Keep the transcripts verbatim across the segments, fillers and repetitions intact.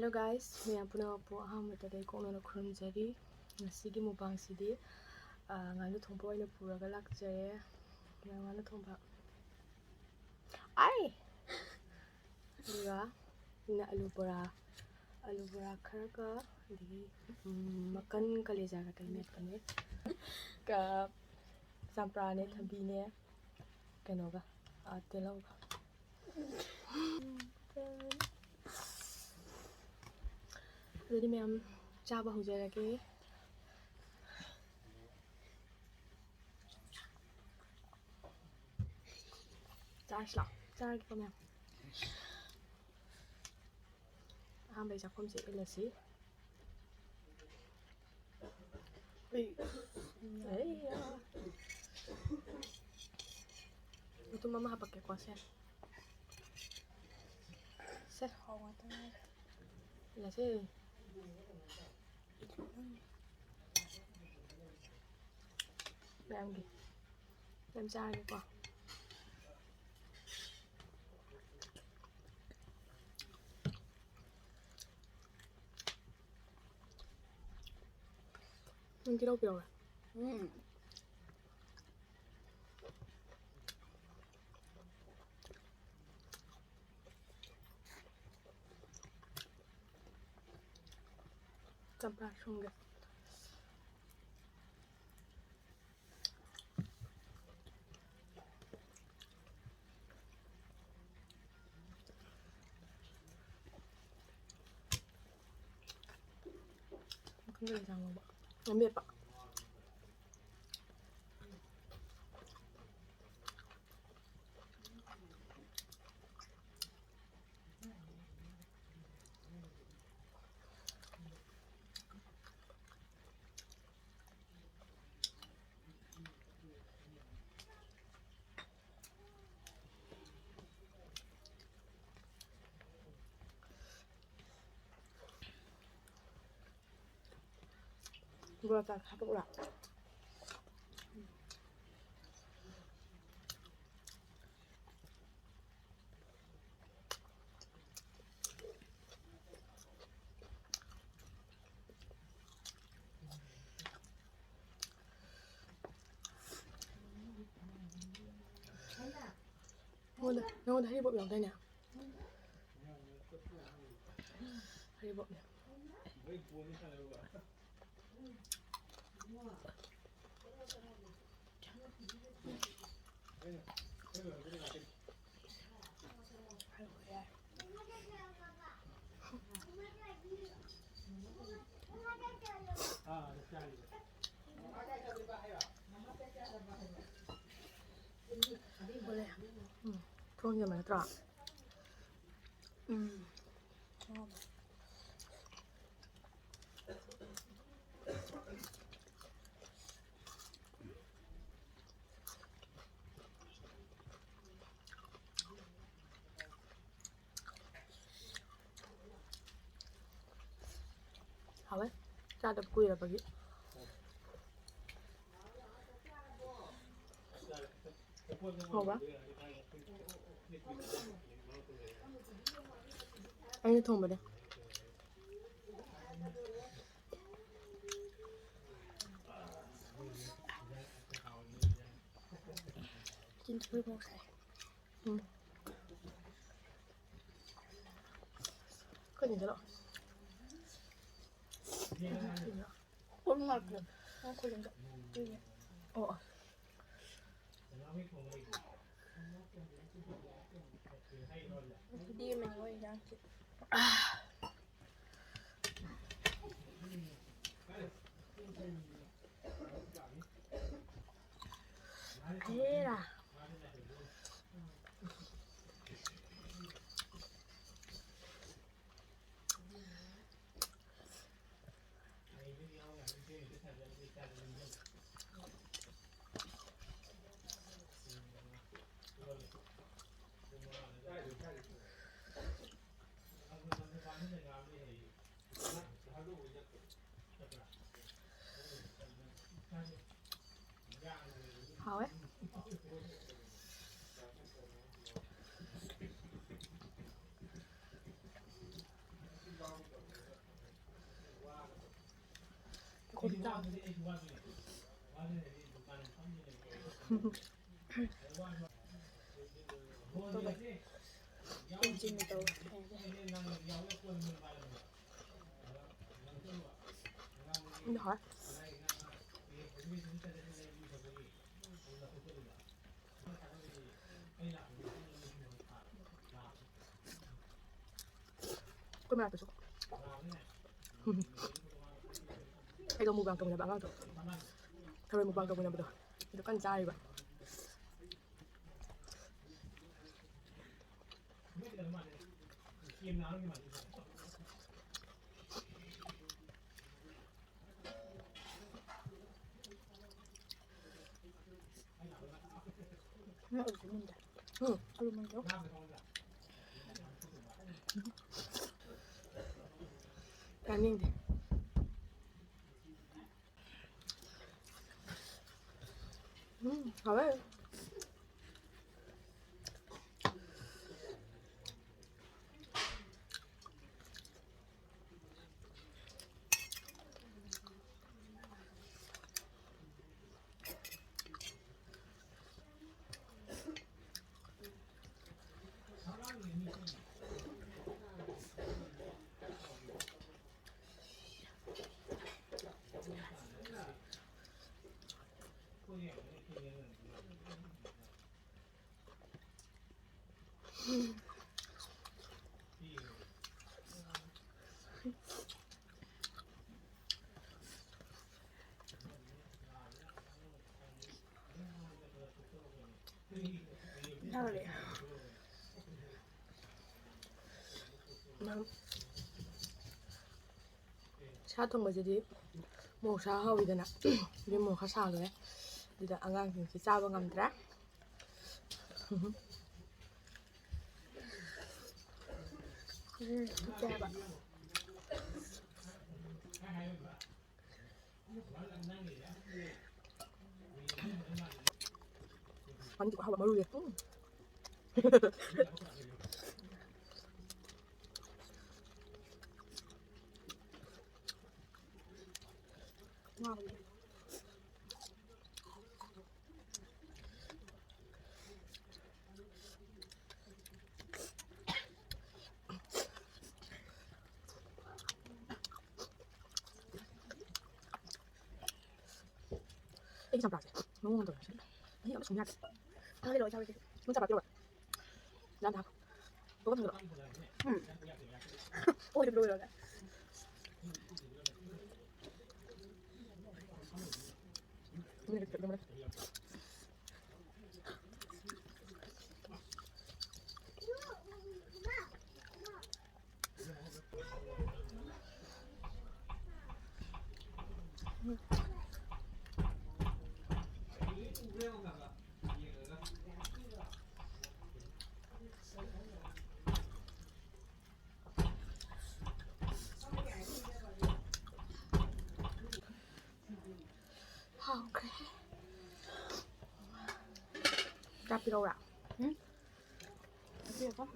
Hello guys, ꯃꯌꯥꯝ ꯄꯨꯝꯅꯃꯛꯄꯨ ꯑꯍꯥꯟꯕꯗ ꯂꯩꯀꯣꯛꯅꯅ ꯈꯨꯔꯨꯝꯖꯔꯤ꯫ ꯉꯁꯤꯒꯤ ꯃꯨꯛꯕꯥꯡꯁꯤꯗꯤ, ꯑ, ꯉꯥꯅꯨ ꯊꯣꯡꯕ ꯑꯣꯏꯅ ꯄꯨꯔꯒ ꯂꯥꯛꯆꯔꯦ꯫ ꯉꯥꯅꯨ ꯊꯣꯡꯕ꯫ ꯑꯥꯏ! ꯑꯗꯨꯒ ꯑꯩꯅ ꯑꯂꯨ ꯕꯣꯔꯥ, ꯑꯂꯨ ꯕꯣꯔꯥ ꯈꯔꯒ, ꯑꯗꯒꯤ, ꯎꯝ, ꯃꯀꯟ ꯀꯂꯦꯖꯥꯒ ꯀꯩ ꯃꯦꯠꯄꯅꯦ꯫ ꯀ-, ꯆꯝꯄ꯭ꯔꯥꯅꯦ, ꯊꯕꯤꯅꯦ, ꯀꯩꯅꯣꯒ, ꯑ, ꯇꯤꯜꯍꯧꯒ꯫ ꯑꯗꯨꯗꯤ ꯃꯌꯥꯝ ꯆꯥꯕ ꯍꯧꯖꯔꯒꯦ꯫ ꯆꯥꯔꯁꯤ ꯂꯥꯛꯑꯣ꯫ ꯆꯥꯔꯒꯦꯀꯣ ꯃꯌꯥꯝ꯫ ꯑꯍꯥꯟꯕꯒꯤ ꯆꯥꯛꯈꯨꯝꯁꯦ ꯏꯜꯂꯁꯤ꯫ ꯎꯏ꯫ ꯑꯩ, ꯑꯥ꯫ ꯃꯇꯨꯝ ꯑꯃ ꯍꯥꯄꯛꯀꯦꯀꯣ, ꯁꯦ꯫ ꯁꯦ꯫ ꯍꯥꯎ ꯉꯥꯛꯇ ꯉꯥꯏꯔꯦ꯫ ꯏꯜꯂꯁꯦ꯫ ꯃꯌꯥꯝꯒꯤ꯫ ꯌꯥꯝ ꯆꯥꯔꯒꯦꯀꯣ꯫ ꯅꯪ ꯇꯤꯜꯍꯧ ꯄꯤꯔꯛꯎꯔꯥ? ꯎꯝ꯫ ꯆꯝꯄ꯭ꯔꯥ ꯁꯨꯝꯒꯦ꯫ ꯃꯈꯜ ꯀꯔꯤ ꯆꯥꯡ ꯂꯧꯕ? ꯑꯃꯦꯠꯄ꯫ ꯕꯣꯔꯥ ꯆꯥ ꯍꯥꯞꯄꯛꯎꯔꯥ? ꯅꯉꯣꯟꯗ, ꯅꯉꯣꯟꯗ ꯍꯩꯔꯤꯕꯣꯞ ꯌꯥꯎꯗꯥꯏꯅꯦ? ꯍꯩꯔꯤꯕꯣꯞꯅꯦ꯫ ꯎꯝ, ꯊꯣꯡ ꯌꯣꯟꯕ ꯅꯠꯇ꯭ꯔꯣ? ꯎꯝ꯫ ꯍꯥꯎꯋꯦ꯫ ꯆꯥꯗꯕ ꯀꯨꯏꯔꯕꯒꯤ꯫ ꯍꯥꯎꯕ꯭ꯔꯥ? ꯑꯩꯅ ꯊꯣꯡꯕꯅꯦ꯫ ꯆꯤꯟ ꯊꯨꯝ ꯃꯣꯔꯣꯛ ꯁꯥꯏ꯫ ꯎꯝ꯫ ꯀꯩꯅꯣꯗꯔꯣ? ꯀꯣꯜ ꯉꯥꯛꯇ꯫ ꯅꯪ ꯈꯨꯂꯪꯗ꯫ ꯑꯣ, ꯑꯣ꯫ ꯗꯤ ꯑꯃꯅꯤ ꯃꯣꯏ ꯏꯟꯖꯥꯡꯁꯦ꯫ ꯍꯦꯔꯥ꯫ ꯍꯥꯎꯋꯦ꯫ ꯇꯧꯕ꯫ ꯏꯟꯖꯤꯟꯅ ꯇꯧꯕ꯫ ꯎꯝ, ꯍꯣꯏ꯫ ꯑꯩꯈꯣꯏ ꯃꯅꯥꯛꯇꯁꯨ꯫ ꯑꯩꯒ mukbang ꯇꯧꯃꯤꯟꯅꯕ ꯑꯉꯥꯡꯗꯣ, ꯊꯔꯣꯏ mukbang ꯇꯧꯃꯤꯟꯅꯕꯗꯣ, ꯑꯗꯨ ꯀꯟꯅ ꯆꯥꯔꯤꯕ꯫ ꯎꯝ꯫ ꯆꯥꯅꯤꯡꯗꯦ꯫ ꯎꯝ, ꯍꯥꯎꯋꯦ꯫ ꯁꯥ ꯊꯣꯡꯕꯁꯤꯗꯤ ꯃꯣꯔꯣꯛ ꯁꯥ ꯍꯥꯎꯋꯤꯗꯅ, ꯑꯗꯨ ꯃꯣꯔꯣꯛ ꯈꯔ ꯁꯥꯈ꯭ꯔꯦ꯫ ꯑꯗꯨꯗ ꯑꯉꯥꯡꯁꯤꯡꯁꯤ ꯆꯥꯕ ꯉꯝꯗ꯭ꯔꯦ꯫ ꯎꯝ, ꯆꯥꯕ꯫ ꯃꯅꯤꯡꯗꯤ ꯍꯥꯎꯕ ꯃꯔꯨ ꯂꯩ꯫ ꯎꯝ꯫ ꯑꯩ ꯆꯝꯄ꯭ꯔꯥꯁꯦ ꯃꯑꯣꯡ ꯑꯃ ꯇꯧꯔꯦ꯫ ꯃꯍꯤ ꯑꯝꯇ ꯁꯨꯡꯌꯥꯗꯦ꯫ ꯊꯥꯡꯒꯠꯂꯛꯑꯣ, ꯏꯆꯥ ꯍꯣꯏꯒꯤ꯫ ꯅꯪ ꯆꯝꯄ꯭ꯔꯥ ꯄꯤꯔꯛꯑꯣ꯫ ꯌꯥꯝ ꯊꯥꯎ꯫ ꯄꯣꯠ ꯑꯃ ꯊꯥꯡꯒꯠꯂꯛꯑꯣ꯫ ꯎꯝ꯫ ꯑꯣꯏꯗꯕ ꯂꯣꯏꯔꯒ꯫ ꯍꯥꯎꯈ꯭ꯔꯦ꯫ ꯆꯥꯛ ꯄꯤꯔꯛꯎꯔꯥ? ꯎꯝ? ꯄꯤꯔꯛꯑꯣ꯫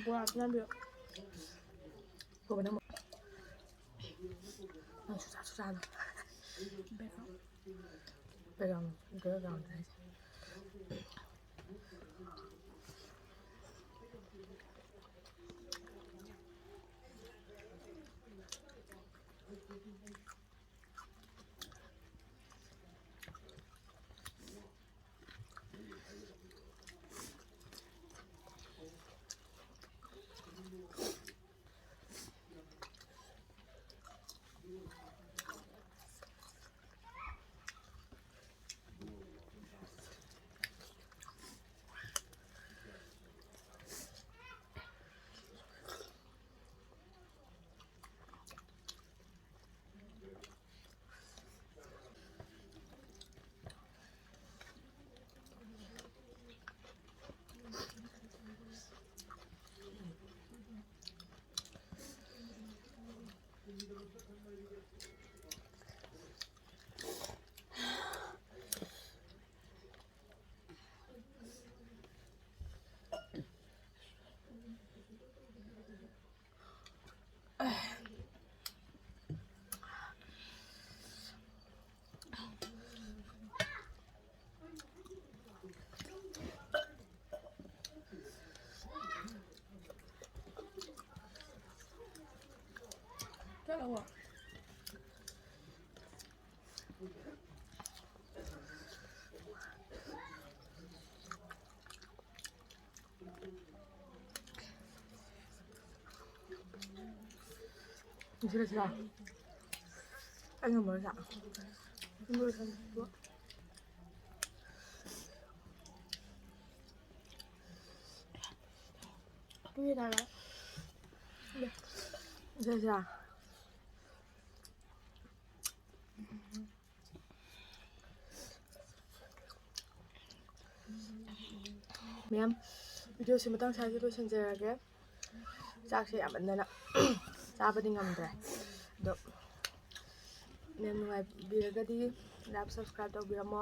ꯕꯣꯔꯥꯁꯨ ꯌꯥꯟꯕꯤꯔꯣ꯫ ꯀꯣꯕꯅ ꯑꯃꯨꯛ ꯅꯪ ꯁꯨꯆꯥ ꯁꯨꯆꯥꯗꯣ꯫ ꯕꯦꯛꯒ꯭ꯔꯥꯎꯟ, ꯕꯦꯛꯒ꯭ꯔꯥꯎꯟ ꯍꯥꯏꯁꯦ꯫ Sir, sir. ꯑꯩ ꯉꯝꯃꯔꯣꯏ ꯆꯥꯛ꯫ Sir, sir. ꯃꯦꯝ, ꯚꯤꯗꯤꯑꯣꯁꯤ ꯃꯇꯥꯡ ꯁ꯭ꯋꯥꯏꯗ ꯂꯣꯏꯁꯤꯟꯖꯔꯒꯦ꯫ ꯆꯥꯛꯁꯦ ꯌꯥꯝꯃꯟꯗꯅ ꯆꯥꯕꯗꯤ ꯉꯝꯗ꯭ꯔꯦ꯫ ꯑꯗꯣ ꯃꯦꯝ ꯅꯨꯡꯉꯥꯏꯕꯤꯔꯒꯗꯤ like, subscribe ꯇꯧꯕꯤꯔꯝꯃꯣ꯫